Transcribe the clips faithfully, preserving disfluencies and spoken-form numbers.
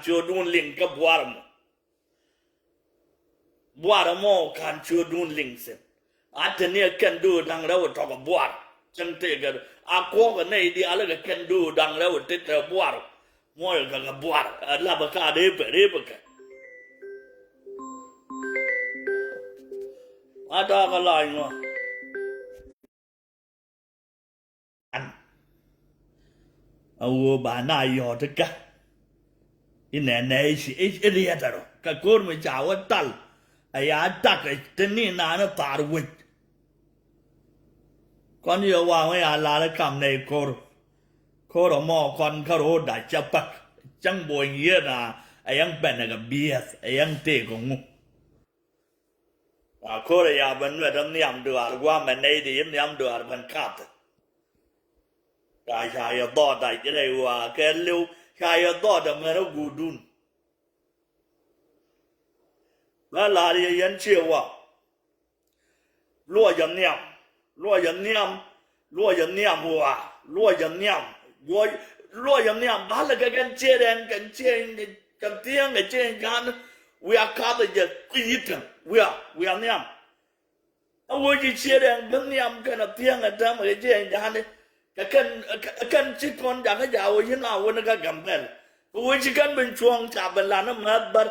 ciötdun liŋ kä buar mɔ. Buar mɔ kan ciötdun liŋ thi̱n. A te ni ɛ kɛn do̱o̱k da̱ŋ rɛw tɔk ɛ buar. Cäŋ tëëkɛ a kuɔk ɛ nɛy diaal kɛ kɛn do̱o̱k da̱ŋ rɛw tit ɛ buar. Muɔc kɛ kɛ buar ɛ lapɛ ka rep ɛ rep ɛ kɛ. A ta̱a̱ kɛ la̱a̱c ŋɔ. An a ɣöö ba na yɔ̱ɔ̱t kä inɛ nɛ i̱ ci i̱ riɛt ɛ rɔ kɛ ko̱r mi ca wä tal. A ya tak ɛ te ni naan i̱ thaar wec. Kɔn yɛ waŋ ya lar i̱ kam nɛ i̱ ko̱r. Ko̱r ɛmɔ kɔn kä ro̱o̱da cɛ pak cäŋ bo̱o̱ny yieen a ɛ yɛn bɛn ɛ kɛ biɛth ɛ yɛn tëëk ɛ ŋu. A ko̱rɛ ya ben nuet a nhiam duaar guamɛ nɛy di nhiam duaar ben kath. Ca ca yɛ dhɔt a ji̱ rɛy wa kɛ liw ca yɛ dhɔt a mɛn a guudun. Bä lar yɛ yɛn ciɛ wa. Luɔc a nhiam, luɔc a nhiam, luɔc a nhiam wa, luɔc a nhiam. Luɔc, luɔc a nhiam, bä lɛ kɛ kɛn ciɛ rɛn kɛn ciɛ kɛn thiäŋ kɛ ciɛ kan. Wiaa kath a jɛ kui̱ yi̱tɛn wiaa, wiaa nhiam. A wee ci ciet ɛn bi nhiam kɛn a thiäŋ ɛ täämɛ kɛ jiɛɛny ja̱a̱ni. Kɛ kɛn, kɛ kɛn ci kɔn jakä ja̱a̱ wee ci na wen kä Gambɛl. Kɛ wee ci kɛn bi cuɔ̱ɔ̱ŋ ca bi lan a määth bär.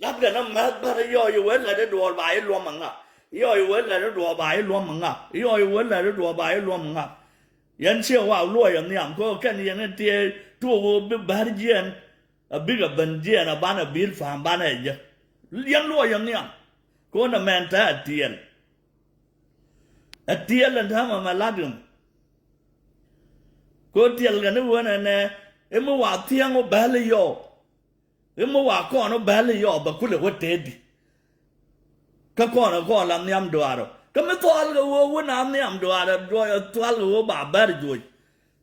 La̱t kɛn a määth bär yɔɔc wee lät i̱ duɔɔr ba i̱ luɔm a ŋa. Yɔɔc wee lät i̱ duɔɔr ba i̱ luɔm a ŋa. Yɔɔc wee lät i̱ duɔɔr ba i̱ luɔm a ŋa. Yɛn ciɛ wa luɔc a nhiam kɛ kɛn yɛn in tiee tuɔɔk wee bi bär jiɛɛn. A bikɛ ben jiɛɛn a banɛ bil pa̱a̱m banɛ jɛ. Yɛn luɔc a nhiam. Ko̱n a mɛn te a tiɛl. A tiɛl ɛn täämɛ mɛ lat gɛm. Ko̱ tiɛl kɛ ni wen ɛnɛ i̱ mi wa thiäŋ wä bäl i̱ yɔɔ. I̱ mi wa kɔn wä bäl i̱ yɔɔ bɛ kulɛ wä tëëdi. Kä kɔn ɛ kɔn la nhiam duaarä kä mi thual kɛ wee wä na nhiam duaarä duɔyɛ thual kɛ wee ba bär juɔc.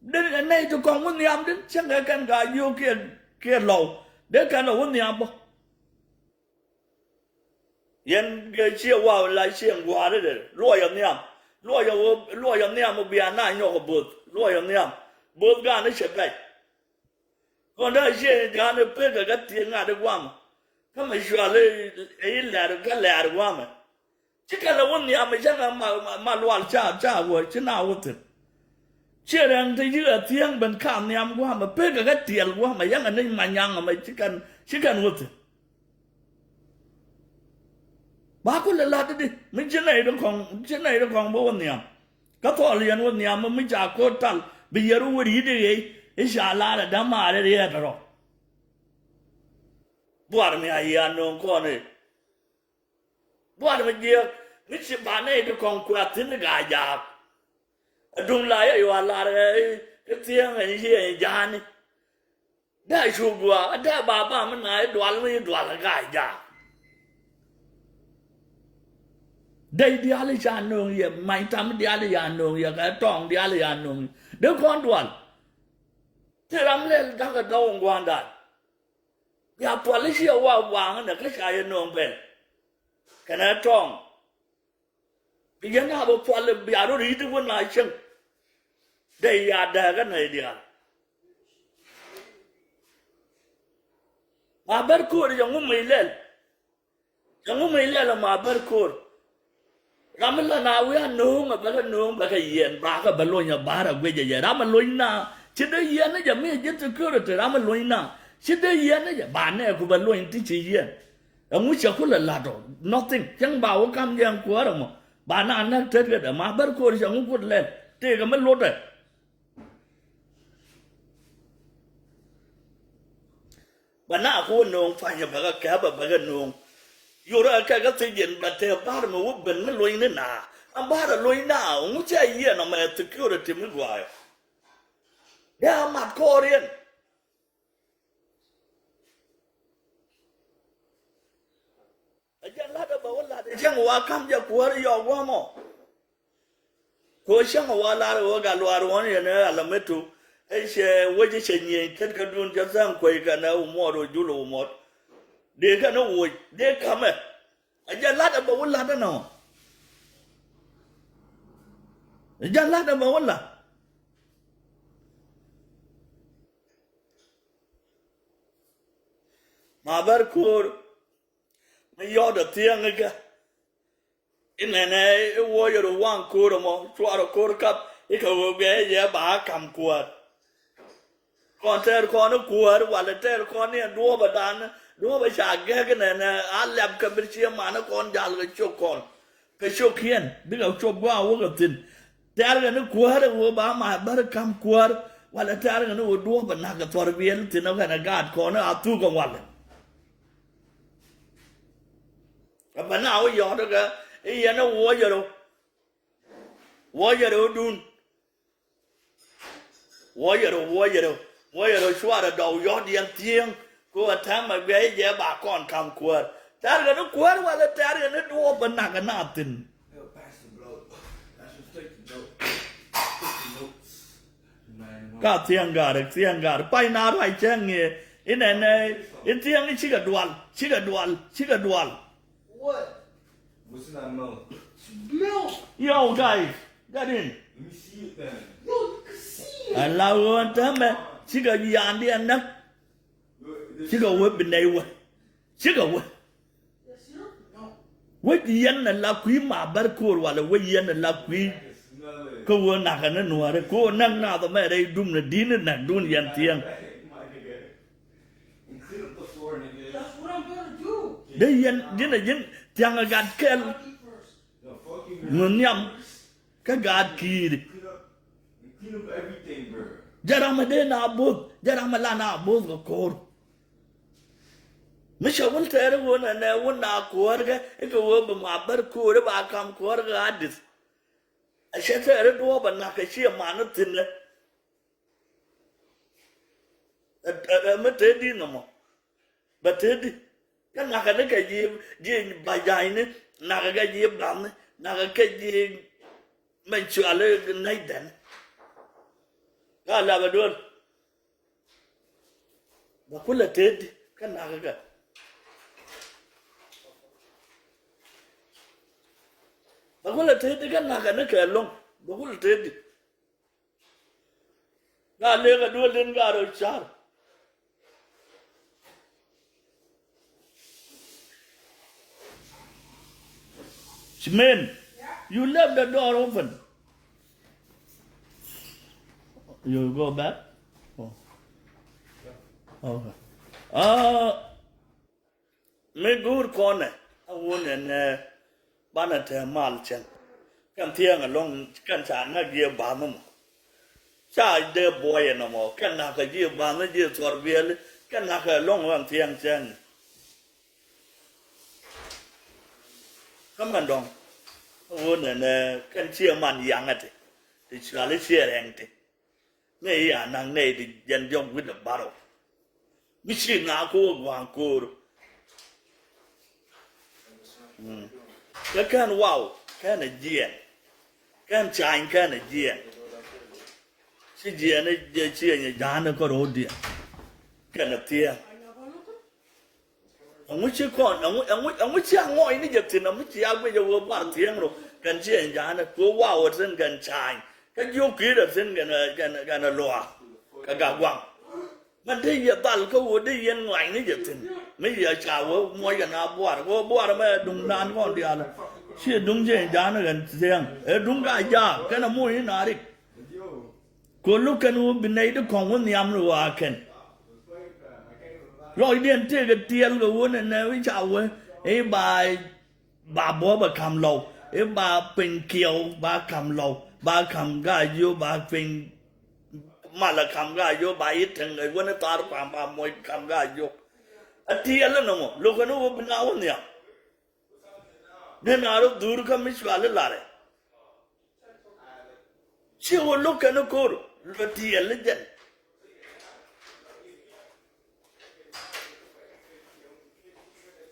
Dee nɛy ti kɔŋ wä nhiam di cäŋ kɛ kɛn ka jiök kiɛ kiɛ lɔw dee kɛn lɔ wä nhiam bä. Yɛn kɛ ciɛ waw la ciɛ ŋuaari dee luɔyɛ nhiam. Luɔyɛ wee luɔyɛ nhiam wä bia na nyɔk bo̱th luɔyɛ nhiam. Bo̱th ga̱a̱n i̱ cɛ pɛc. Kɔn dee ciɛ ja̱a̱n i̱ pek kɛ kä thiee ŋa̱t i̱ guamɛ. Kä mɛ cual i̱ lɛr kä lɛr guamɛ. Ci kɛn a wä nhiam i̱ cä ŋa ma, ma, ma lual ca, ca wä ci na wä thi̱n. Ciɛ rɛn te yi̱k a thiäŋ ben ka nhiam guamɛ pek kɛ kä tiɛl guamɛ yɛn a nec ma nyaŋ ɛmɛ ci kɛn, ci kɛn wä thi̱n. Ba kulɛ la̱t di mi ci nɛy di kɔŋ, ci nɛy di kɔŋ bä wä nhiam. Kä thɔɔl yɛn wä nhiam mi ca ko̱r tal bi yɛr wä ri̱t i̱ ɣɛy i̱ ca la̱r ɛ dämaar i̱ riɛɛt rɔ. Buar mi a yia no̱o̱ŋ kɔn i̱ buar mi jiɛk mi ci ba nɛy di kɔŋ kuɛ thi̱n i̱ gaa jaak. Ɛ duŋ la yɛ yual lar ɛ i̱ thiëëŋ ɛ i̱ yiëë i̱ ja̱a̱ni. Dee cu gua̱a̱ dee baba mi na i̱ dual mi i̱ dual ɛ gaa jaak. Dee diaal i̱ ca no̱o̱ŋ yɛ many tam diaal i̱ ca no̱o̱ŋ yɛ kɛ tɔŋ diaal i̱ ca no̱o̱ŋ yɛ dee kɔn dual. Ti ram lɛl da̱k ɛ dɔw in gua̱a̱ndan. Bia pual i̱ ciɛ wa waŋ inɛ kä ca yɛ no̱o̱ŋ bɛl kɛnɛ tɔŋ. Bi yɛn a bi pual bia rɔ ri̱t i̱ wä na cieŋ. Dee ya dääk kä nɛy diaal. Ma bär ko̱o̱r yɛ ŋu mi lɛl. Cɛ ŋu mi lɛl ma bär ko̱o̱r. Ram mi la na wi̱i̱ a no̱o̱ŋ a bɛ kɛ no̱o̱ŋ bɛ kɛ yiɛn ba kɛ bɛ lony a ba̱a̱r a guic a yɛ ram mi lony na. Ci dee yiɛn ni jɛ mi ji̱ security ram mi lony na. Ci dee yiɛn ni jɛ ba nɛɛku bɛ lony ti ci yiɛn. Ɛŋu cɛ ku lɛ la̱t ɔ nothing cäŋ ba wä kam jɛ ɛn kuäärä mɔ. Ba na näk tet kɛ dɛ ma bär ko̱o̱r cɛ ŋu kut lɛl tëëkɛ mi lotdɛ. Bɛ na ku wä no̱o̱ŋ panyɛ bɛ kɛ kɛpɛ bɛ kɛ no̱o̱ŋ. Yorɛ kɛ kɛ thiec yɛn bɛ tɛ bar mi wä ben mi luny ni na. An bar a luny na ŋu cɛ yiɛn ɔmɛ security mi guayɔ. Dee a mat kɔɔr yɛn. Ɛ jɛn la̱t ɛ bɛ wä la̱t ɛ cäŋ wa ka̱m jɛ kuäär yɔɔk wä mɔ. Kɛ ɣöö cäŋ ɛ wa lar ɣöö gat luaar ɣɔ̱n yɛn ɛ alamitu. Ɛ cɛ wec ɛ cɛ nyieny tet kä dun cɛ tha̱a̱ŋ kuec kɛn ɛ wä muɔɔt ɣöö jul ɛ wä muɔɔt. Dee kɛn ɛ woc dee ka̱mɛ. Ɛ jɛn la̱t ɛ bɛ wä la̱t ɛnɔ. Ɛ jɛn la̱t ɛ bɛ wä la̱t. Ma bär ko̱o̱r mi yɔt ɛ thiäŋ ikä. Inɛnɛ i̱ wuɔyɛ rɔ waŋ ko̱o̱r ɛmɔ cuarɛ ko̱o̱r kap i̱ kɛ ɣöö gɛ yɛ ba kam kuäär. Kɔn tɛɛr kɔn i̱ kuäär walɛ tɛɛr kɔn ni ɛn duɔ̱ɔ̱pɛ dan duɔ̱ɔ̱pɛ ca gɛk inɛnɛ a lɛp kɛ bir cie man i̱ kɔn jal kɛ ciök kɔn. Kɛ ciökiɛn bikɛ cop gua̱a̱ wäkɛ thi̱n. Tɛ̈r kɛn ni kuäär ɛ ɣöö ba ma bär kam kuäär walɛ tɛ̈r kɛn ni ɣöö duɔ̱ɔ̱p ɛ na̱k kɛ thuɔ̱r biɛl thi̱n ɛ kɛn ɛ gaat kɔn ɛ a thuk kɛ walɛ. Ɛ bɛ na wä yɔ̱ɔ̱t kɛ i̱ yɛn ɛ wuɔ̱cɛ rɛw. Wuɔ̱cɛ rɛw dun. Wuɔyɛ rɔ, wuɔyɛ rɔ, wuɔyɛ rɔ cuarɛ dɔw yɔ̱t yɛn thieŋ. Kɛ ɣöö täämɛ guiɛc jɛ ba kɔn ka̱m kuäär. Tɛ̈r kɛ ni kuäär walɛ tɛ̈r kɛ ni duɔ̱ɔ̱p bä nak ɛ na thi̱n. Ka thieŋ ga̱r, thieŋ ga̱r. Pay na ruac cäŋ ŋi̱i̱. Inɛnɛ, in thieŋ i̱ cikɛ dual, cikɛ dual, cikɛ dual. Yo, guys, get in. Ala ɣöö täämɛ cikɛ ya̱a̱ndiɛn näk. Cikɛ wä bi nɛy wä. Cikɛ wä. Wec yɛn ala kui̱ ma bär ko̱o̱r walɛ wec yɛn ala kui̱. Kä wä nakɛ ni nuäärɛ ko̱o̱r näk nath ɛmɛ rɛy dum ni di̱n ni näkdun yɛn thieŋ. Dee yɛn ji̱n a ji̱n thia̱ŋ a gat kɛl. Ŋun nhiam kä gaat ki̱i̱ri. Jɛ ram a dee na bo̱th, jɛ ram a la na bo̱th kɛ ko̱r. Mi cɛ wun tɛɛri wun a nɛ wun na kuäärkɛ ikɛ wee bi ma bär ko̱r i̱ ba kam kuäärkɛ a di̱th. A cɛ tɛɛri duɔ̱ɔ̱p a nak kɛ ci a man ni thi̱n lɛ. Ɛ, ɛ, ɛ, mi te di nɔmɔ. Bɛ te di. Kä nakɛ ni kɛ ji̱, ji̱ bajayni, nakɛ kɛ ji̱ bathni, nakɛ kɛ ji̱ mɛ cuali nɛy dɛn. Kä lapɛ duel. Bɛ kulɛ te di, kä nakɛ kɛ. Bɛ kulɛ te di, kä nakɛ ni kɛ lo̱ŋ. Bɛ kulɛ te di. Gaa lek a duel den gaa rɔ car. Shemane, you left the door open. You go back? Oh. Okay. Uh, Mi go̱o̱r kɔnɛ a wun ɛn ɛ banɛ tɛ mal cɛn. Kɛn thiɛŋ ɛlɔ̱ŋ kɛn ca nak jiɛ ba̱a̱n nɔmɔ. Ca dee buɔyɛ nɔmɔ kɛn nak kɛ jiɛ ba̱a̱n jiɛ thuɔr biɛli kɛn nak kɛ ɛlɔ̱ŋ kɛn thiɛŋ cɛn. Kä mɛn dɔ̱ŋ a wun ɛn ɛ kɛn ciɛ man yaŋɛ ti ti cuali ciɛ rɛŋ ti. Nɛ i̱ a naŋ nɛ i̱ di jɛn jɔk wi̱cdɛ barɔw. Mi ci ŋa̱a̱k kä wä gua̱a̱ŋ ko̱o̱r. Mm. Kä kɛn waw kɛn ɛ jiɛn. Kɛn cany kɛn ɛ jiɛn. Ci jiɛn ɛ jiɛn ci ɛ nyɛ ja̱a̱n ɛ kä ro̱o̱diɛn. Kɛn ɛ thiɛɛŋ. Ɛŋu ci kɔn, ɛŋu, ɛŋu, ɛŋu ci a ŋɔɔy ni jɛ thi̱n, ɛŋu ci a guic ɛ wee bar thi̱eŋ rɔ, kɛn ci ɛn ja̱a̱nɛ, kɛ wee waw ɛ thi̱n kɛn ca̱a̱ny. Kä jiök ki̱i̱t ɛ thi̱n kɛn, kɛn, kɛn ɛ luaak. Kɛ gak gua̱ŋ. Mɛn te yɛ dhal kä wee dee yɛn ŋɔa̱ny ni jɛ thi̱n. Mi yɛ ca wee muɔc kɛ na buar, kɛ wee buar mɛ duŋdan kɔn diaal. Ci ɛ duŋ ci ɛn ja̱a̱nɛ kɛn thi̱eŋ. Ɛ duŋ ka jaak, kɛn ɛ muɔc ni na rik. Kɛ lo̱k kɛn ɣöö bi nɛy ti kɔ̱ŋ wä nhiam ni ɣɔaa kɛn. Lɔcdiɛn tëëkɛ tiɛɛl kɛ ɣöö nɛnɛ wi̱c ca wee i̱ ba, ba buɔ̱ɔ̱p ɛ ka̱m lɔw i̱ ba piny kiɛw ba ka̱m lɔw ba ka̱m ga̱a̱c yio̱w ba piny mal ɛ ka̱m ga̱a̱c yio̱w ba i̱ teŋ ɛ wä ni thar kua̱m ba moc ka̱m ga̱a̱c yio̱w. A tiɛɛl inɔmɔ lo̱k kɛn ɣöö bi na wä nhiam. Dee na rɔ dhur kä mi cuali larɛ. Ci wä lo̱k kɛn ko̱r lɔ tiɛɛl ni jɛn.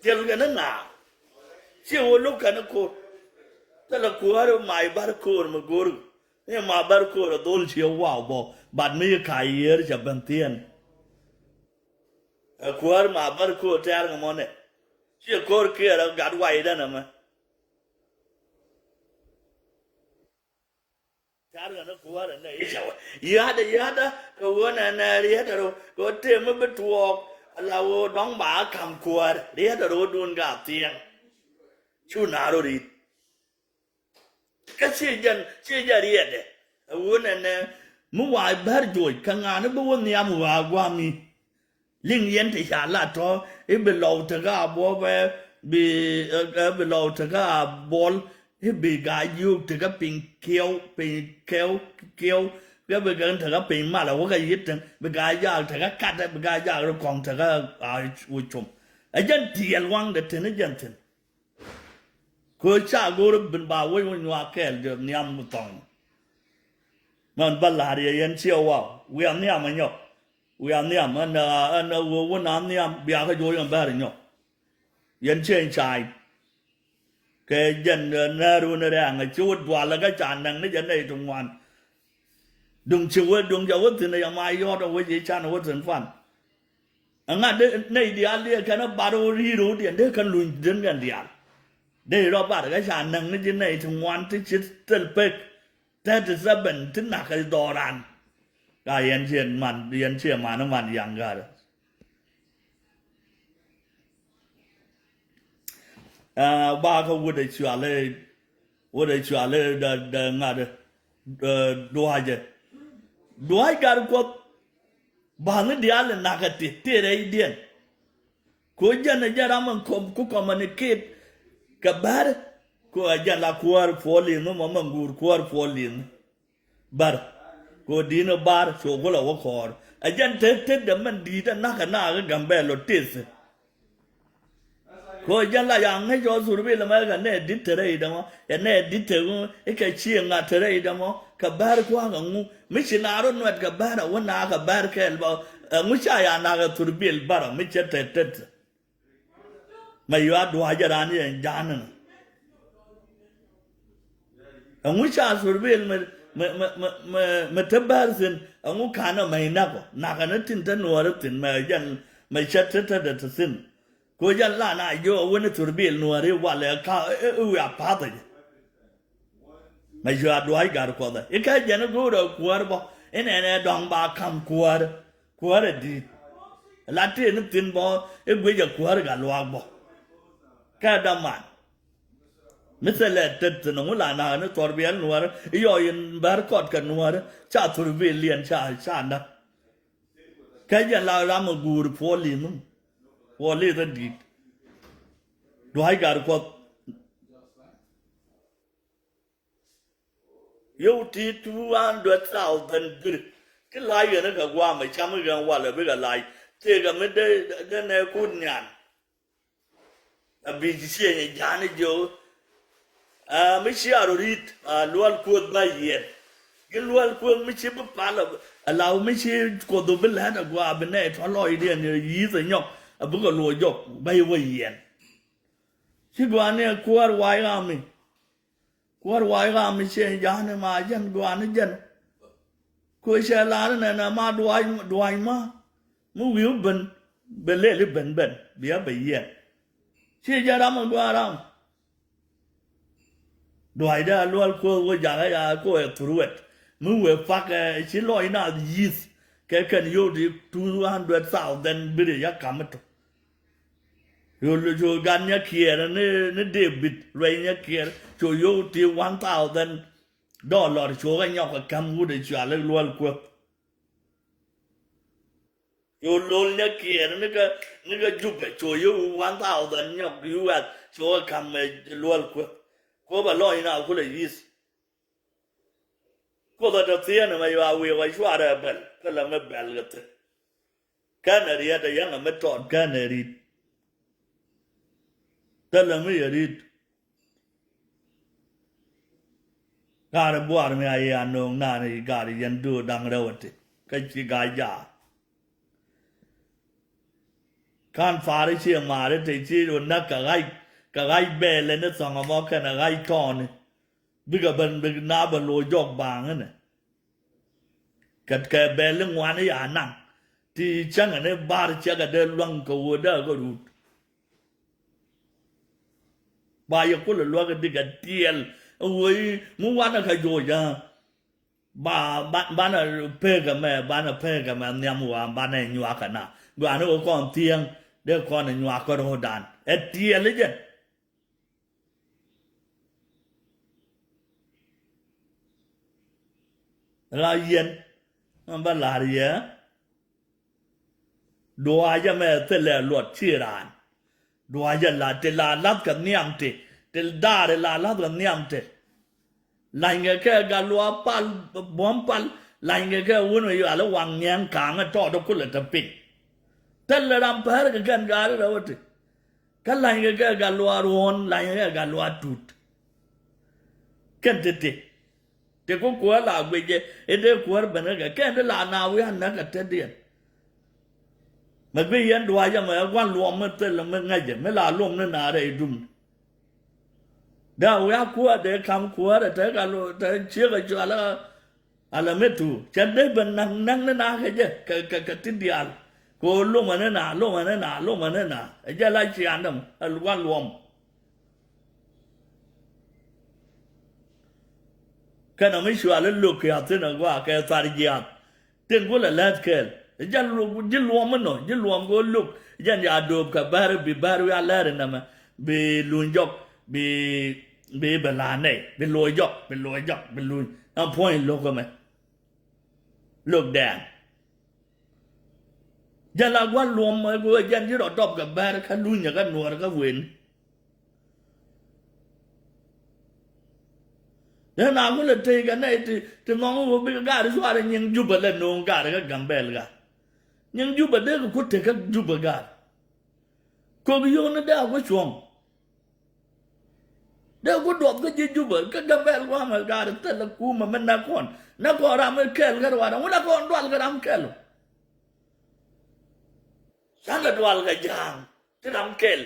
Tiɛɛl kɛn na. Ci wä lo̱k kɛn ko̱r. Thilɛ kuäär ma i̱ bar ko̱r mi go̱r. Ni ma bar ko̱r a dhol ci waw bɔ. Bat mi i̱ ka yiër ca ben thiɛn. Ɛ kuäär ma bar ko̱r tɛ̈r ŋä mɔnɛ. Ci ko̱r kiɛɛr a gat way dɛn ɛmɛ. Car kɛn kuäärä nɛ i̱ cɛ wä. Ya̱dä, ya̱dä, kɛ ɣöö nɛ, nɛ rietdä rɔ, kɛ ɣöö tëë mi bi tuɔɔk, Ala ɣöö dɔ̱ŋ ba ka̱m kuäär riet a ro̱o̱dun ka thiɛŋ. Cu na rɔ ri̱t. Kä ciɛ jɛn ciɛ jɛ riɛtdɛ. A ɣöö nɛnɛ mi wa bär joc kä ŋa̱a̱n bi wä nhiam wa gua̱a̱mi. Liŋ yɛn ti ca lat tɔ i̱ bi lɔw tekä a buɔbɛ bi, ɛ, bi lɔw tekä a buɔl i̱ bi gaa jiök tekä piny kiɛw piny kɛw kiɛw. Kɛ bi kɛ tekä piny mal a wä kɛ yi̱t teŋ bi gaa jaak tekä kat bi gaa jaak ri kɔŋ tekä a wä com. Ɛ jɛn tiɛɛl waŋdɛ teni jɛn thin. Kö ca go̱o̱r bin ba wec wä nyuak kɛɛl jɛ nhiam mi thɔŋ. Mɛn bä la̱r yɛ yɛn ciɛ waw wiaa nhiam ɛ nyɔk. Wiaa nhiam ɛn ɛn ɛ wä wä na nhiam biakä jo̱o̱c ɛn bäär ɛ nyɔk. Yɛn ciɛ in ca̱a̱c. Kɛ jɛn ɛ nääru ni rɛɛŋ ɛ ci wä dualä kä ca nɛŋ ni jɛ nɛy ti ŋuan. Duŋ ci wä duŋ jɛ wä thi̱n ɛ yɛ ma yɔɔt ɛ wä ji̱ can ɛ wä thi̱n fan. Ɛŋa dee nɛy diaal diɛ kɛn ɛ bar ɣöö ri̱i̱r ɣöö diɛn dee kɛn luny den kɛn diaal. Dee rɔ bar kɛ ca näk ni ji̱ nɛy ti ŋuan ti ci thil pek. Thirty seven ti nak kɛ dhɔran. Ka yɛn ciɛ man yɛn ciɛ man man yaŋ ga̱rä. Aa, ba kä wut ɛ cualɛ wut ɛ cualɛ dɛ dɛ ŋa̱t ɛ dua̱cɛ. Dua̱c gat kuɔth. Ba̱a̱ni diaal in nakä ti ti rɛydiɛn. Ku jɛn ɛ jɛn ram in kɔm ku communicate kɛ bär. Ku ɛ jɛn la kuäär puɔl in mɔ mɛ ŋuur kuäär puɔl in bär. Ku di̱n ɛ bar cu kulɛ wä kɔɔr ɛ jɛn te te dämɛn di̱i̱t ɛ nakä nakä Gambɛl ɔ teth. Kɛ ɣöö jɛn la ya ŋäc ɔ thurbil ɛmɛ kɛ nɛ di̱t te rɛy dämɔ ɛ nɛ di̱t te ɣöö ikɛ ci ŋa̱t te rɛy dämɔ kɛ bär kua̱k ɛŋu mi ci na rɔ nuɛt kɛ bär ɛ wä na kɛ bär kɛɛl bä. Ɛŋu ca ya nak ɛ thurbil bärɔ mi cɛ tɛt tɛt. Mɛ yua dua̱a̱c ɛ raan yɛ ja̱a̱n ɛnɔ. Ɛŋu ca thurbil mi mi mi mi mi mi te bär thi̱n ɛŋu ka̱n ɛ mɛy nak ɔ nak ɛn ɛ tin te nuɔɔri thi̱n mɛ jɛn mɛ cɛ te te dɛ te thi̱n. Ku jɛn la na jiö wen thurbil nuɔri walɛ ka ɛ ɛ wiaa path jɛ. Mɛ jiö a dua̱c gar kuɔth ɛ ikɛ jɛn go̱o̱r ɛ kuäär bɔ inɛnɛ dɔ̱ŋ ba ka̱m kuäär. Kuäär ɛ di̱i̱t la tëë ni thi̱n bɔ i̱ guic ɛ kuäär ga luaak bɔ. Kɛ däman mi thilɛ tet thi̱n ŋu la na ni thurbil nuɔri i̱ yɔ in bär kɔt kɛ nuɔri ca thurbil liɛn ca ca näk. Kä jɛn la ram ɛ guur puɔl i̱ nhum. Puɔl i̱ thä di̱i̱t. Dua̱c gar kuɔth. Yio̱w ti two hundred thousand bir. Ki la̱c ɣän kɛ gua̱a̱mɛ cam i̱ ɣän walɛ bikɛ la̱c. Tëëkɛ mi dee dee nɛ kut nian. A bi ci cieny ja̱a̱n i̱ jiö. A mi ci a rɔ ri̱t a lual kuoth ba yiɛn. Gi lual kuoth mi ci bi pal a law mi ci kuoth bi lɛt a gua bi nɛ tɔ lɔcdiɛn yi̱th a nyɔk a bikɛ luɔ jɔk ba yi wä yiɛn. Ci gua ni a kuäär wa̱i̱ ram mi. Kuäär wa̱i̱ ram mi cieny ja̱a̱n ima jɛn gua ni jɛn. Ku cɛ lar nɛn ama dua̱c dua̱c ma mi wi̱i̱ ben ben lel i̱ ben ben bia bɛ yiɛn. Ci jɛ ram in gua ram. Dua̱cdä a lual kuoth wä jakä ya kuɔ ɛ thur wɛt mi wee pak ɛ ci lɔc na yi̱th kɛ kɛn yio̱w ti two hundred thousand biri ya kam mi tok. Cu gan nya kiɛɛr ni ni David ruɛy nya kiɛɛr cu yio̱w ti one thousand dollar cu kɛ nyɔk kɛ käm wut ɛ cual i̱ lual kuäth. Cu lol nya kiɛɛr ni kä ni kä Jupɛ cu yio̱w one thousand nyɔk U S cu kɛ käm ɛ lual kuäth. Kuäth bɛ lɔc na kulɛ yi̱th. Kuoth ɛ tɔ thieen ɛmɛ yua wi̱i̱ wä cuarɛ bɛl kä lɛ mi bɛl kɛ thi̱n. Kɛn ɛ riet ɛ yɛn ɛ mi tɔt kɛn ɛ ri̱t. Thilɛ mi yɛ ri̱t. Gat ɛ buar mi a yɛ a no̱o̱ŋ naan i̱ gat i̱ yɛn do̱o̱ da̱ŋ rɛw ɛ ti kä ci gat jaak. Ka̱n pa̱a̱r i̱ ci ɛ ma̱a̱r i̱ te ci ɛ näk kɛ ɣa̱c kɛ ɣa̱c bɛɛlɛ ni thɔ̱ŋ ɛmɔ kɛn ɛ ɣa̱c tɔɔni. Bikɛ ben bik na ben lo̱o̱ jɔk baaŋ inɛ. Kɛ kɛ bɛl i̱ ŋuan i̱ ya naŋ ti cäŋɛ ni bar cɛkɛ dee luäŋ kɛ ɣöö dee kɛ rut. Ba yɛ kulɛ luäk i̱ dikɛ tiɛɛl ɛ ɣöö i̱ mi wanɛ kɛ joc ɛ. Ba ba banɛ pek ɛmɛ banɛ pek ɛmɛ nhiam ɣɔaa banɛ nyuak kɛ na. Gua̱a̱ni wä kɔn thiäŋ dee kɔn ɛ nyuak kä ro̱o̱dan ɛ tiɛɛl i̱ jɛn. La yɛn man bä la̱r yɛ. Duaacä mɛ thilɛ luɔt ci raan. Duaacä la ti la la̱th kɛ nhiam ti ti daari la la̱th kɛ nhiam ti. Lanykɛ kɛ Gatluak Pal, Buɔ̱m Pal, lanykɛ kɛ wun mi yuali waŋ nyɛn ka̱a̱ŋ ɛ tɔɔt ɛ kulɛ te piny. Thilɛ ram päär kɛ kɛn gaari rɛw ɛ ti. Kä lanykɛ kɛ Gatluak Ruɔ̱n, lanykɛ kɛ Gatluak Tut. Kɛn ti ti ti ku kuäär la guic jɛ i̱ dee kuäär ben kä kɛ kɛn ti la na wi̱i̱ a näk kɛ tetdiɛn. Mɛ guic yɛn duaacä mɛ ɛ gua̱n luɔm mi thilɛ mi ŋäcɛ mi la luɔm ni na rɛy dum. Dee a wi̱i̱ a kuäär dee ka̱m kuäär ɛ te Gatluak te ciek ɛ cual ɛ Ala mi tu cɛ dee ben naŋ naŋ ni na kɛ jɛ kɛ kɛ kɛ ti diaal. Kɛ ɣöö lomɛ ni na lomɛ ni na lomɛ ni na ɛ jɛ la ciaandä mɔ ɛ luan luɔm. Kɛnɛ mi cual i̱ lo̱k kiath thi̱n ɛ gɔaa kɛ thar jiaath. Tin ku lɛ lɛth kɛɛl ɛ jɛ ji̱ luɔm inɔ ji̱ luɔm kɛ ɣöö lo̱k jɛn ya do̱o̱p kɛ bäär bi bäär wi̱i̱ a lɛr inɛmɛ bi luny jɔk bi bi bɛ la nɛy bi luɔc jɔk bi luɔc jɔk bi luny. Ɛn puɔ̱ny lo̱k ɛmɛ. Lo̱k dɛɛŋ. Jɛn la gua̱n luɔm ɛ go̱o̱ jɛn ji̱ rɔ dɔp kɛ bɛr kä lunyɛ kä nuɔɔr kä wen. Dee na kulɛ tey kɛ nɛy ti ti nhɔŋ wä bikɛ gaari cuarɛ nyiŋ Jubɛ lɛ no̱o̱ŋ gaari kä Gambɛl gaar. Nyiŋ Jubɛ dee kɛ ku tek kä Jubɛ gaar. Kok yio̱o̱ni dee a ku cuɔ̱ŋ. Dee ku duɔth kä ji̱ Jubɛ kä Gambɛl gua̱a̱mɛ gaari thilɛ kumɛ mi näk kɔn näk kɔn ram mi kɛl kä ruaadɛ ŋu la kɔn dual kä ram kɛl. Canɛ dual kɛ ja̱a̱ŋ ti ram kɛl.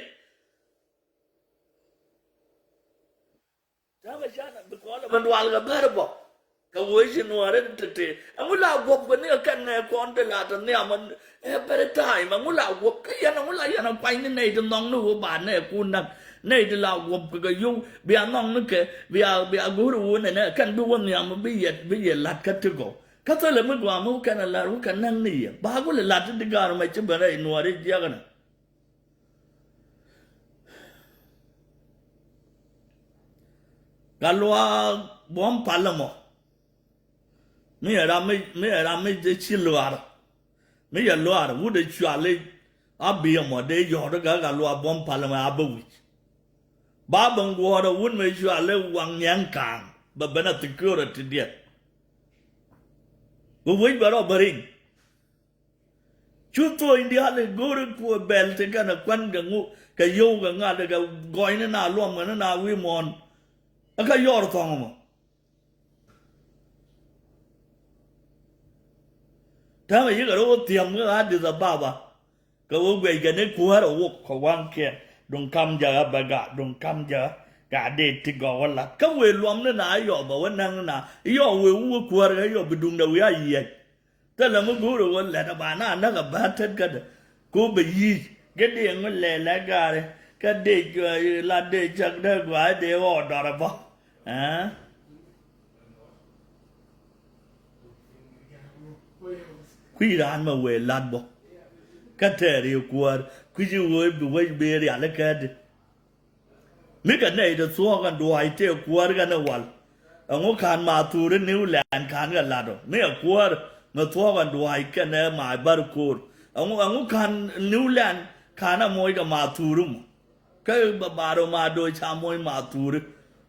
Täämɛ canɛ bi kɔn lɛ mi dual kɛ bär bɔ. Kɛ wee ci nuɔɔri ti ti ɛŋu la guɔp kɛ ni kɛ kɛn nɛ kɔn ti la ti nhiam ɛ bɛri ta̱a̱y mɛ ɛŋu la guɔp kä yɛn ɛŋu la yɛn ɛ kuany ni nɛy ti nhɔŋ ni wä ba nɛ kun näk nɛy ti la guɔp kɛ kɛ yow bia nhɔŋ ni kɛ bia bia go̱o̱ri wä nɛ nɛ kɛn bi wä nhiam bi yɛ bi yɛ la̱t kä ti gɔw kä thilɛ mi gɔaa mi wä kɛn ɛ la̱t wä kɛ näk ni yɛ ba kulɛ la̱t ti di ga̱r mɛ ci ben rɛy nuɔɔri jiäknɛ. Gatluak Buɔ̱m Pal ɛmɔ. Mi ɛ ram mi mi ɛ ram mi ci luaar. Mi yɛ luaar wut ɛ cuali a bi ɛmɔ dee yɔ̱ɔ̱t ɛ Gatluak Buɔ̱m Pal ɛmɔ a bä wi̱c. Ba ben guɔ̱ɔ̱r ɛ wut mi cuali waŋ nyɛn ka̱a̱ŋ bɛ ben a security diɛt. Bi wi̱c bɛ rɔ bä riŋ. Cu thuɔ̱ɔ̱ny diaal i̱ go̱o̱ri kuɔ bɛl ti kɛnɛ kuän kɛ ŋu kɛ yio̱w kɛ ŋa̱t kɛ gɔɔyni na luɔm kɛ ni na wi̱i̱ muɔ̱ɔ̱n. Ɛ kä yɔr thɔ̱ŋ mɔ. Täämɛ yikɛ rɔ wä thiäm kä Addis Ababa. Kɛ wä guɛc kɛ ni kuäär ɛ wok kɛ waŋkiɛn duŋ kam jɛ ɣä bɛ gaat duŋ kam jɛ ɣä. Gaat dee ti gɔw wä lat kä wëë luɔm ni na yɔp ɛ wä näŋ ni na yɔp wëë wä kuäär kɛ yɔp bi duŋdɛ wi̱i̱ a yiɛc. Thilɛ mi go̱o̱ri ɣöö lɛt ɛ ba na näk ɛ bä tet kädɛ. Ko bɛ yi̱i̱c gɛ dee ŋu lɛl ɛ gaari kä dee la dee cäk dee gua̱a̱ dee ɣɔɔ dɔr ɛ bä. Ɛɛ. Kui̱ raan mɛ wëë lat bä. Kä tɛɛr i̱ kuäär kui̱ci ɣöö bi wec bi rial ikädi. Mi kɛ nɛy ti thuɔ̱ɔ̱k ɛn dua̱a̱c tëë kuäär kɛn ɛ wal. Ɛŋu ka̱n ma thuuri New Land ka̱n kɛ lat ɔ mi ɛ kuäär mi thuɔ̱ɔ̱k ɛn dua̱a̱c kɛn ɛ ma bär ko̱o̱r. Ɛŋu ɛŋu ka̱n New Land ka̱n ɛ moc kɛ ma thuuri mɔ. Kä bɛ bar ɔ ma do̱o̱c ca moc ma thuuri.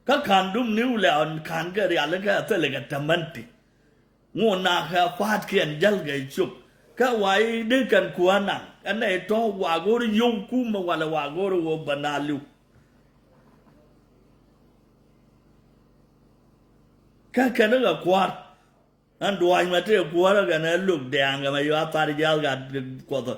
Kä ka̱n dum New Land ka̱n kɛ rialikä ɛ thilɛ kɛ tämänti. Ŋu na kɛ pa̱a̱tkiɛn jäl kɛ cop kä wa i̱ dee kɛn kuäär naŋ ɛn nɛ i̱ tɔ̱ wa go̱o̱r i̱ yio̱w kumɛ walɛ wa go̱o̱r i̱ wä bä na li̱w. Kä kɛn i̱ kɛ kua̱r ɛn dua̱a̱c mɛ tëë kuäärä kɛn ɛ lo̱k dɛ̈ɛ̈ŋ kɛ mɛ yɔ a thar jiath gat kuɔthä.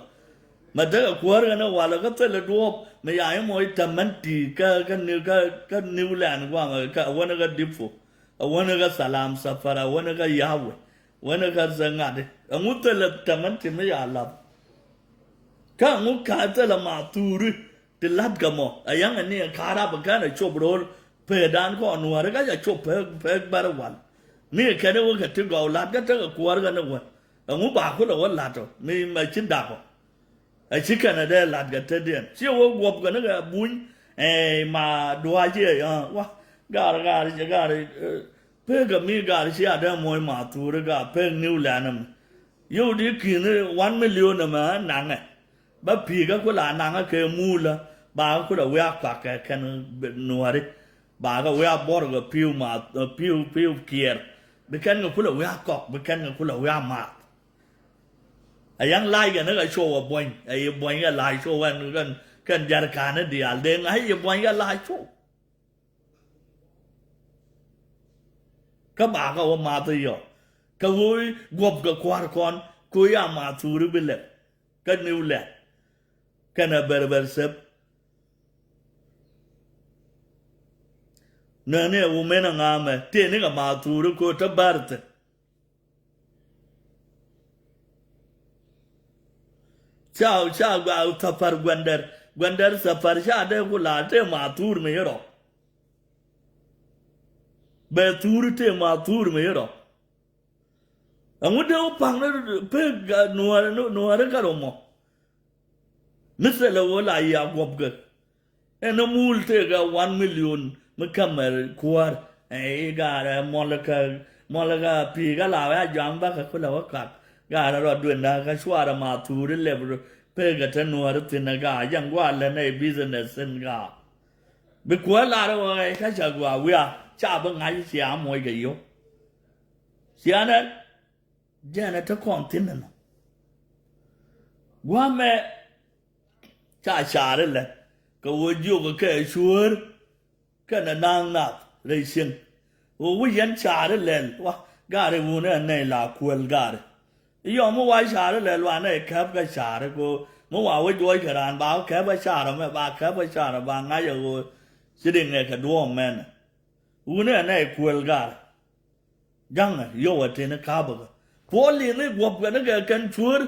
Mɛ tekɛ kuäär kɛn ɛ walɛ kä thilɛ duɔ̱ɔ̱p mɛ ya i̱ mɔ i̱ tämän ti̱i̱ kä kä ni kä kä New Land gua̱a̱mɛ kä wäni kä Dippo. A wäni kä Salam Safar a wäni kä Yahweh. Wäni kä Zɛŋadi ɛŋu thilɛ tämän ti mi ya lath. Kä ɛŋu ka thilɛ ma thuuri ti la̱t kɛ mɔ a ya̱ŋ ani ɛ ka̱rap ɛ kɛn ɛ cop ro̱o̱l. Pee dan kɔn nuääri ka ca cop pek pek bɛr wal. Mi ɛ kɛn ɛ wä kɛ ti gɔw la̱t kä tekɛ kuäär kɛn ɛ wä. Ɛŋu ba kulɛ wä la̱t ɔ mi mɛ ci dak ɔ. A ci kɛn a dee lat kɛ tetdiɛn ci wä guɔp kɛ ni kɛ buny. Ɛ ma duac ciɛ ya wa gar gar gar. Pek kɛ mi gar ci a dee moc ma thuri gar pek niw lɛn mi. Yio̱w di ki̱n one million ɛmɛ naŋɛ. Bä pi̱i̱ kä kula naŋä kɛ muulä ba kä kula wiak kuak kɛ kɛn nuɔri. Ba kä wiak bɔr kɛ pi̱w ma pi̱w pi̱w kiɛɛr. Bi kɛn kɛ kula wiak kɔk bi kɛn kɛ kula wiak maath. A yaŋ lac kɛ ni kɛ show a buɔ̱ny a yi buɔ̱ny kɛ lac show ɛn kɛn kɛn jɛr ka̱n ni diaal dee ŋa̱c yi buɔ̱ny kɛ lac show. Kä ba kä wä math yɔ kä wä guɔp kɛ kua̱r kɔn ku ya ma thuri bi lɛp. Kä niw lɛp kɛn a bɛr bɛr sep. Nɛni a wä men a ŋa̱mɛ tëë ni kɛ ma thuri ko te bär thi̱n. Ca ca gua thapar guɛndɛr guɛndɛr thapar ca dee ku la te ma thur mi rɔ. Bɛ thur te ma thur mi rɔ. Ɛŋu dee wä paŋ ni pek nuɔri nuɔri kä rɔ mɔ. Mithɛlɛ wä la ya guɔp kɛ. Ɛn muul tëëkɛ one million mi kämɛ kuäär. Ɛ i̱ gaarɛ mɔlkä mɔlkä pi̱i̱kä la wä a jɔaŋ bäkɛ kulɛ wä kak. Gaarɛ rɔ duendä kä cuarɛ ma thuuri lɛp pekɛ te nuääri thi̱n ɛ gaa jɛn gua̱a̱r lɛn ɛ business thi̱n gaa. Bi kuäär lar ɛ wä ɛ kä cɛ gua̱a̱r wiaa ca bi ŋa̱c cia moc kɛ yio̱w. Cianɛ jɛn ɛ te kɔn thi̱n ɛnɔ. Gua̱a̱mɛ ca caari lɛ kɛ wä jiök kɛ cuäär kɛnɛ naaŋ nath rɛy cieŋ. Wä wi̱c yɛn caari lɛl wa gaari wun ɛ nɛy la kuäl gaari. Yɔ mi wa caari lɛl wa nɛy kɛp kɛ caari ko mi wa wä juɔc kɛ raan ba kɛp kɛ caari mɛ ba kɛp kɛ caari ba ŋa̱c ɛ ɣöö ci di ŋɛ kɛ duɔ̱ɔ̱m mɛnɛ. Wun ɛ nɛy kuäl gaari. Ja̱ŋɛ yio̱w ɛ tin i̱ ka̱pä kɛ puɔl li̱n i̱ guɔ̱pkɛ ni kɛ kɛn cuäär.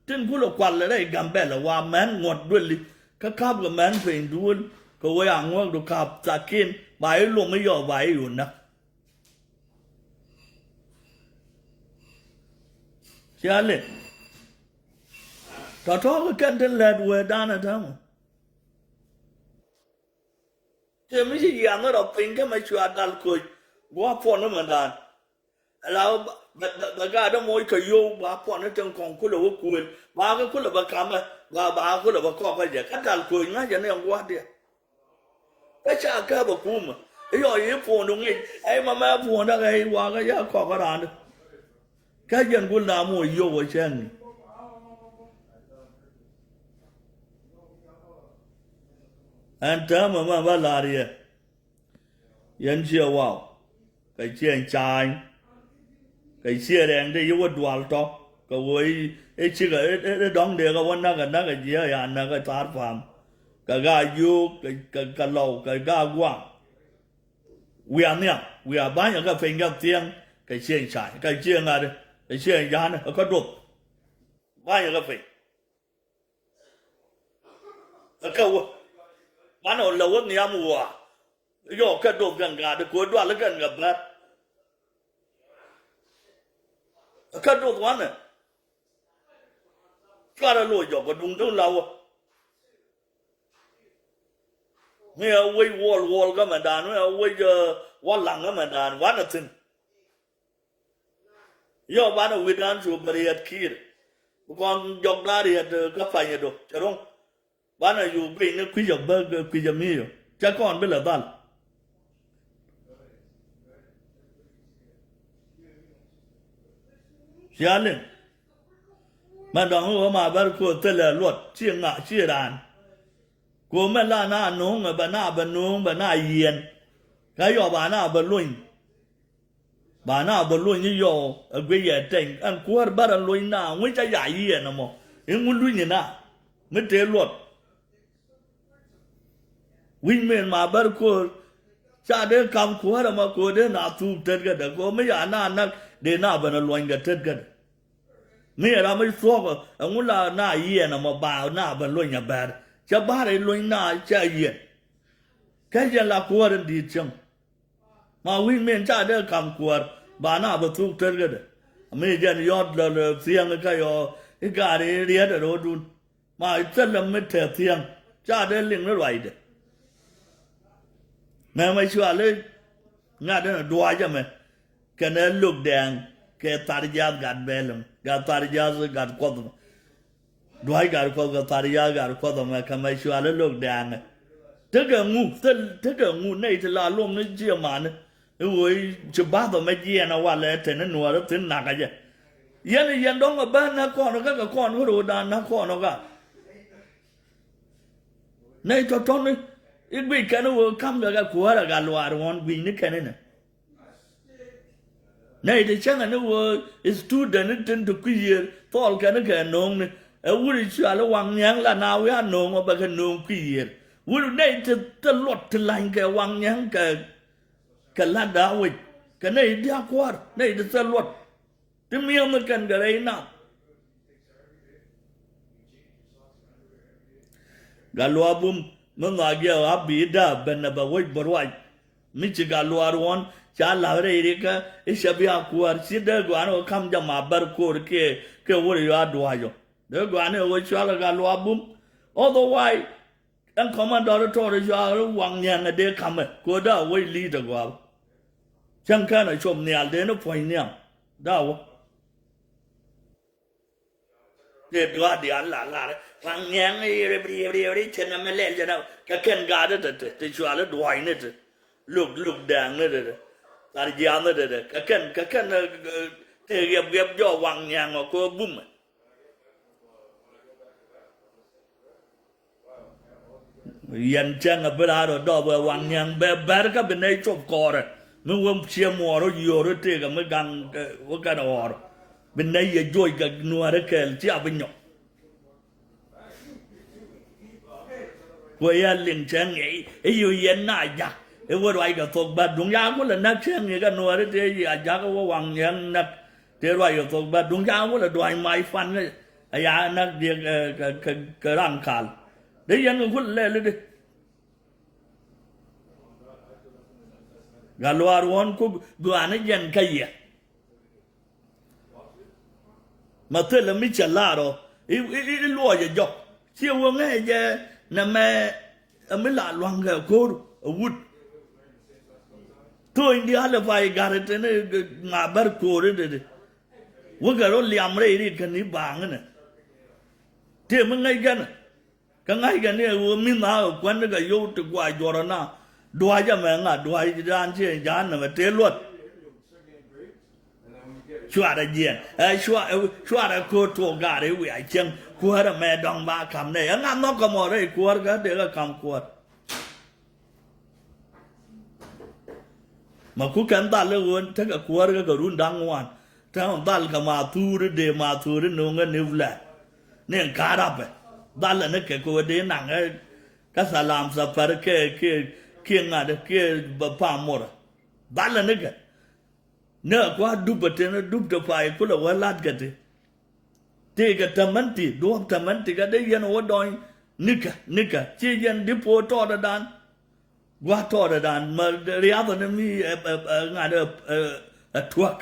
Tin kulɛ kual rɛy Gambɛlɛ wa mɛn ŋuɔ̱t duëli kä ka̱pkɛ mɛn peny duël kɛ wee a ŋuäkdu ka̱p thakin ba i̱ lom i̱ yɔɔk ba i̱ yun näk. Ciali tɔ̱tɔ̱ kɛ kɛn tin lɛt wee danɛ täämɛ. Tëë mi ci yiath ni rɔ piny kä mɛ cua dal koc gua̱a̱ puɔn ni mɛndan. Ala bɛ gaat dämoc kɛ yio̱w ba puɔn ni tin kɔŋ kulɛ wä kuël ba kä kulɛ bɛ kamɛ ba ba kulɛ bɛ kɔk kä jɛ kä dal koc ŋa̱cɛ ni ɛn gua̱a̱r diɛ. Kä ca kɛ bɛ kumɛ i̱ yɔ yi puɔn du ŋic ɛy ma mɛ puɔn däk ɛy wakä ya kɔk kä raan di. Kä jɛn gul na muɔ yio̱w ɛ cɛn ni. Ɛn täämɛ mɛ bä la̱r yɛ. Yɛn ciɛ waw kɛ ciɛ ca̱a̱ny. Kɛ ciɛ rɛɛŋ dee yi wä dual tɔ kɛ wä i̱ cikɛ i̱ dɔ̱ŋ dee kɛ wä näk ɛ näk ɛ jiɛ ya näk ɛ thar pa̱a̱m. Kɛ gaa yio̱o̱k kɛ kɛ lɔw kɛ gaa gua̱a̱ŋ. Wiaa nhiam wiaa ba̱nyɛ kɛ piny kɛ thiɛŋ kɛ cieŋ cay kɛ cieŋ ŋa̱t kɛ cieŋ ja̱a̱n kä duɔth. Ba̱nyɛ kɛ piny kä wä banɛ lɛ wä nhiam wua. Yɔ kɛ duɔth kɛn gaat kɛ wä dual kɛn kɛ bär. Kä duɔth wanɛ cuarɛ loc jɔk kɛ duŋ duŋ la wä. Mi a wec wuɔl wuɔl kä mɛ daan mi a wec wä laŋ kä mɛ daan wanɛ thi̱n. Yɔ banɛ wi̱dan cu bɛ riɛt kiir. Bi kɔn jɔk da̱a̱ riɛt kä panyɛ do cɛ ro̱ŋ. Banɛ cu piny ni kui̱c a bä kui̱c a mi yɔ cɛ kɔn bi lɛ dhal. Cia liŋ mɛ dɔ̱ŋ i̱ wä ma bär ko̱o̱th thilɛ luɔt ci ŋa ci raan. Ko̱o̱m mɛ la na no̱o̱ŋ ɛ bɛ na bɛ no̱o̱ŋ bɛ na yiɛn. Kä yɔ ba na bɛ lony. Ba na bɛ lony i̱ yɔ ɛ guic yɛ tɛny ɛn kuäär bärɛ lony na ŋui̱c ca ya yiɛn ɛmɔ. I̱ ŋu luny ina mi tëë luɔt. Wi̱c men ma bär ko̱o̱r ca dee kam kuäärä ma ko̱o̱r dee na thuuk tetkädä ko̱o̱r mi ya na nak dee na ben a luɔ̱nykɛ tetkädä. Mi ɛ ram mi thuɔ̱k ɛŋu la na yiɛn ɛmɔ ba na ben luɔ̱ny a bär cɛ ba̱r i̱ luɔ̱ny na cɛ yiɛn. Kä yɛn la kuäär in di̱i̱t cäŋ. Ma wi̱i̱ min ca dee kam kuäär ba na bɛ thuk tetkädɛ. Mi jɛn yɔt lɛ lɛ thiɛŋ kä yɔ i̱ gaari riɛt ɛ ro̱o̱dun. Ma thilɛ mi te thiäŋ ca dee liŋ ni ruacdɛ. Mɛmɛ cuali ŋa̱t ɛn dua̱a̱c ɛmɛ kɛnɛ Lok Dɛɛŋ kɛ Thar Jiath Gat Bɛl ɛmɛ, Gat Thar Jiath Gat Kuɔth ɛmɛ. Dua̱a̱c Gat Kuɔth kɛ Thar Jiath Gat Kuɔth ɛmɛ kɛ mɛ cuali Lok Dɛɛŋ ɛ. Tekɛ ŋu thil tekɛ ŋu nɛy ti la luɔm ni jiɛ mani. I̱ ɣöö ci bath ɔ mɛ jiɛɛn ɛ walɛ tɛn i̱ nuäärä thi̱n nakä jɛ. Yɛn i̱ yɛn dɔ̱ŋ ɛ bä näk kɔn kä kɛ kɔn kä ro̱o̱dan näk kɔn ɔ ka. Nɛy tɔ̱tɔ̱ni i̱ guic kɛn i̱ ɣöö ka̱m kɛ kɛ kuäärä Gat Luaar Ɣɔ̱ɔ̱n gui̱cni kɛn inɛ. Nɛy ti cäŋɛ ni ɣöö i̱ student ni tin ti kui̱ yiëër thɔɔl kɛn i̱ kɛ nööŋni. Ɛ wut i̱ cuali Waŋ Nyiɛŋ la na wi̱i̱ a nööŋ ɔ bɛ kɛ nööŋ kui̱ yiëër. Wut nɛy ti thil luɔt ti la̱ny kɛ Waŋ Nyiɛŋ kɛ kɛ la̱t da̱a̱ wec kɛ nɛy dia̱a̱k kua̱r nɛy ti thil luɔt ti mi̱eeŋ mi kɛn kɛ rɛy nath. Gat Luaar Bum mi nhɔaak jɛ a bi da̱a̱ ben ɛ bɛ wec bä ruac. Mi ci Gat Luaar Ɣɔ̱ɔ̱n ca la̱th rɛy rikä i̱ cɛ bi a kuäär ci dee gɔaa ni ɣöö ka̱m jɛ ma bär ko̱r kiɛ kiɛ wur yɔa dua̱a̱c ɔ. Dee gɔaa ni ɣöö cual ɛ Gat Luaar Bum. Otherwise ɛn commandor tɔɔr i̱ cual Waŋ Nyiɛŋ ɛ dee ka̱mɛ kɛ ɣöö dee a wec li̱i̱t ɛ gɔaa. Cäŋ kɛn ɛ cop nhial dee ni puɔ̱ny nhiam dee a wä. Tëë dua̱a̱r diaal la lar Waŋ Nyiɛŋ i̱ rip rip rip rip cɛn ɛmɛ lɛl cɛn ɛmɛ kɛ kɛn gaat i̱ te te te cual i̱ dua̱a̱cni te. Lok Lok Dɛɛŋni te te. Thar Jiathni te te kɛ kɛn kɛ kɛn ɛ, ɛ, tëë riɛp riɛp jɔɔk Waŋ Nyiɛŋ ɔ kɛ ɣöö bumɛ. Yɛn cäŋ a bi raar ɔ dɔɔp ɛ Waŋ Nyiɛŋ bɛ bɛr kä bi nɛy cop kɔɔrɛ. Mi wä ciɛ muɔɔr ɔ yiöör ɔ tëëk ɛ mi gaŋ, ɛ, wä kɛn ɣɔɔr. Bi nɛy yɛ joc kɛ nuäärä kɛɛl ci a bi nyɔk. Kuɛ yɛ liŋ cäŋ ŋi̱i̱c i̱ yiu yɛn na jak i̱ wä ruac kɛ thok bä duŋ ca kulɛ näk cäŋ ŋi̱i̱c kɛ nuäärä tëë yi a jak i̱ wä Waŋ Nyiɛŋ näk. Tëë ruac kɛ thok bä duŋ ca kulɛ dua̱ny mac pan ŋäc. A ya näk diɛk, ɛ, kɛ, kɛ, kɛ raŋ kal. Dee yɛn kɛ kulɛ lɛl i̱di. Gat Luaar Ɣɔ̱ɔ̱n ku gɔaa ni jɛn kä yɛ. Ma thilɛ mi cɛ laar ɔ i̱, i̱, i̱ luɔc ɛ jɔk. Ciɛ wä ŋäc jɛ nɛ mɛ ɛ mi la lua̱ŋ kɛ ko̱r ɛ wut. Tho̱o̱ny diaal ɛ pay gat ɛ teni ŋa bär ko̱r in dede. Wä kɛ rɔ liam rɛy rit kɛn i̱ baaŋ inɛ. Tëë mi ŋäc kɛn ɛ. Kä ŋa̱ckɛ ni ɛ ɣöö mi̱th na ɛ kuändɛ kɛ yio̱w ti gua̱a̱c juɔrä na dua̱a̱c ɛmɛ ŋa̱ dua̱a̱c dan ci ɛ ja̱a̱n nɛmɛ tëë luɔt. Cuarɛ jiɛn ɛ cua-, ɛ, cuarɛ köör tuɔɔk gaari wiaa cieŋ kuäärɛ mɛ dɔ̱ŋ ba ka̱m nɛy ɛ ŋa̱ nhɔk kɛ mɔ rɛy kuäär kä dee kɛ ka̱m kuäär. Ma ku kɛn dhal i̱ ɣöö tekɛ kuäär kä kɛ run da̱ŋ ŋuan. Te dhal kɛ ma thuuri dee ma thuuri nuŋä ni vlɛ. Ni ŋa̱ rapɛ. Dhal ni kɛ kɛ ɣöö dee naŋ ɛ kä thalam thapar kɛ, kɛ, kɛ ŋa̱t kɛ bä pam mor. Dhal ni kɛ. Ni ɛ kua dup ɛ ten dup te pay kulɛ wä lat kɛ ti. Tëëkɛ tämän ti duɔ̱ɔ̱p tämän ti kɛ dee yɛn wä dɔny. Nikä, nikä ci yɛn di po̱o̱ tɔɔtdädan. Gua̱a̱th tɔɔtdädan ma riath ni mi ɛ, ɛ, ɛ, ŋa̱t ɛ, ɛ, ɛ tuäk.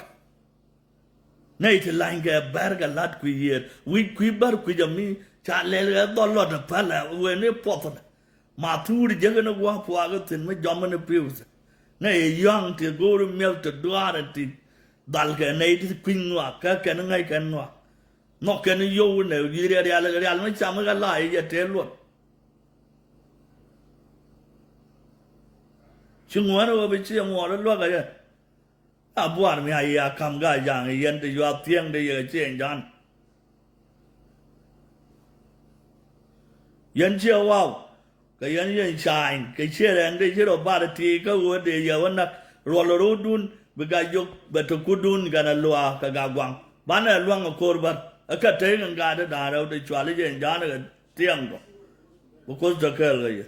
Nɛy ti lanykɛ bɛr kɛ la̱t kui̱ yiëër wi̱c kui̱ bär kui̱c ami ca lɛl ɛ dhɔl lɔt ɛ päl ɛ wen i̱ puɔth. Ma thuuri jäk in gua̱a̱th puaak in thi̱n mi jɔm in pi̱w thi̱n. Nɛ yɛ yɔ̱a̱ŋ ti go̱o̱r in mi̱eth ti duaar in ti dhalkɛ nɛy ti kui̱ny ŋɔak kä kɛn ŋäc kɛn ŋɔak. Nhɔk kɛn in yio̱w in ɛ rial rial rial mi cam in kɛ la̱a̱c in jɛ tëë luɔt. Ci ŋuäär in ɣöö bi ci ɛ ŋuɔɔr in luäk ɛ jɛ. A buar mi a yi a ka̱m Gaajaŋ yɛn ti yuath thieŋ ti yɛ ciɛ ja̱a̱n. Yɛn ciɛ waw kɛ yɛn yɛn ca̱a̱ny kɛ ciɛ rɛŋ ti ci rɔ bar ti kä ɣöö dee yɛ wä näk ruɔl rɔ̱dun bi Gaa-jok bɛ ti kutdun kɛnɛ luaak kɛ Gaa-guaŋ. Banɛ luaŋ ɛ ko̱r bär ɛ kä tey kɛn gaat ti da̱a̱n rɛw ti cual i̱ yɛn ja̱a̱n kɛ thieŋ kɔ. Bi Kuoth te kɛɛl kɛ yɛ.